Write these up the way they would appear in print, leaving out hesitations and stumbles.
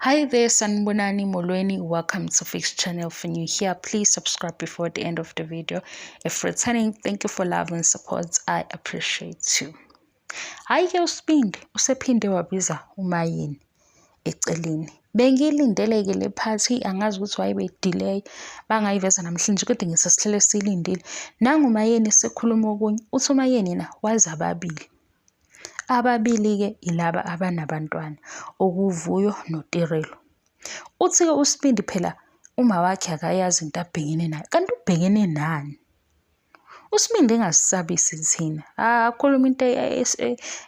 Hi there, Sanibonani Molweni. Welcome to Fix Channel. If you're new here, please subscribe before the end of the video. If returning, thank you for love and support. I appreciate you. Hhayi-ke uSibindi usephinde wabiza uMayeni eceleni. Bengiyilindele-ke le phathi, angazi ukuthi why beyi-delay bangayiveza namhlanje kodwa ngisasihlele siyilindile. Nangu uMayeni esekhuluma okunye, uthi uMayeni yena wazi ababili. Ababili-ke ilaba abanabantwana, okuwuVuyo noTirelo. Uthi-ke uSibindi phela umawakhe akayazi into abhekene nayo. Kanti ubhekene nani? USibindi engasisabisi thina. Akhulume into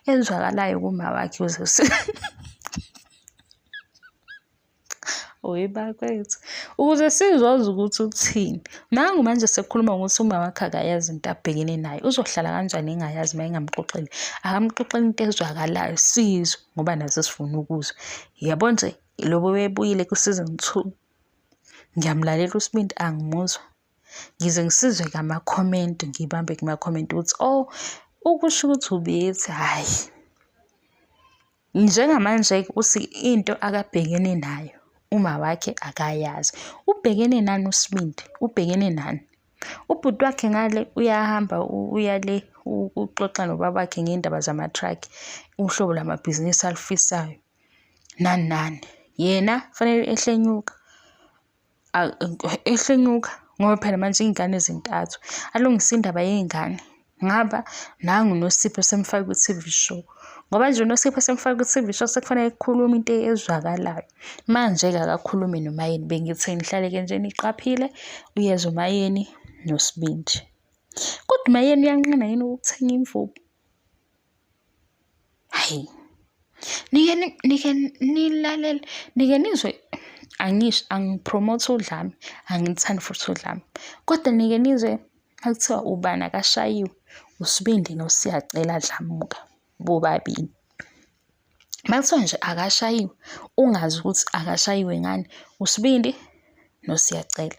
ezwakalayo kumawakhe ukuze Oyi bakwethu, ukuze sizwazi ukuthi uthini. Nangu manje sekukhuluma ngokuthi uma wakhe akayazi into abhekene nayo. Uzohlala kanjani engayazi uma engamxoxeli? Akamxoxeli into ezwakalayo sizwe ngoba nazo sifuna ukuzwa. Yabo nje lobo bebuyile ku-season 2. Ngiyamlalela uSibindi angimuzwa. Ngize ngisizwe ngama-comment ngibambe kuma-comment ukuthi oh ukusho ukuthi ubethi hhayi. Njengamanje uthi into akabhekene nayo umawakhe akayazi. Ubhekene nani uSibindi? Ubhekene nani? Ubhuti wakhe ngale uyahamba uya le uxoxa nobabakhe ngey'ndaba zama-truck, uhlobo lwamabhizinisi alufisayo nani nani. Yena kufanele ehle enyuka. Ehlenyuka ngoba phela manje iy'ngane zintathu. Alungise indaba yey'ngane ngapha nangu uNosipho esemfake kwi-T_V show. Ngoba nje uNosipho esemfake kwi-T_V show sekufanele kukhulume into ezwakalayo. Manje-ke akakhulume noMayeni bengithi nihlale-ke nje niqaphile uyeza uMayeni noSibindi. Kodwa uMayeni uyanqena yini ukuthenga imvubu? Hayi. Nike nike nilalele, nike nizwe angisho angipromote udlame, angilithandi futhi udlame. Kodwa nike nizwe makuthiwa ubani akashayiwe, uSibindi noSiyacela Dlamuka bobabili. Makuthiwa nje akashayiwe, ungazi ukuthi akashayiwe ngani, uSibindi noSiyacela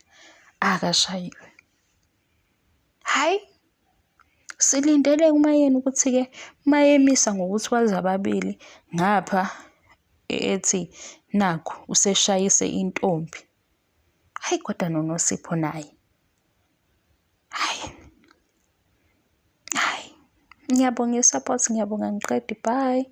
akashayiwe. Hhayi, silindele kuMayeni ukuthi-ke mayemisa ngokuthi wazi ababili ngapha ethi nakhu useshayise intombi. Hhayi kodwa noNosipho naye, hhayi, hhayi. Ngiyabonga i-support, ngiyabonga angiqedi, bye.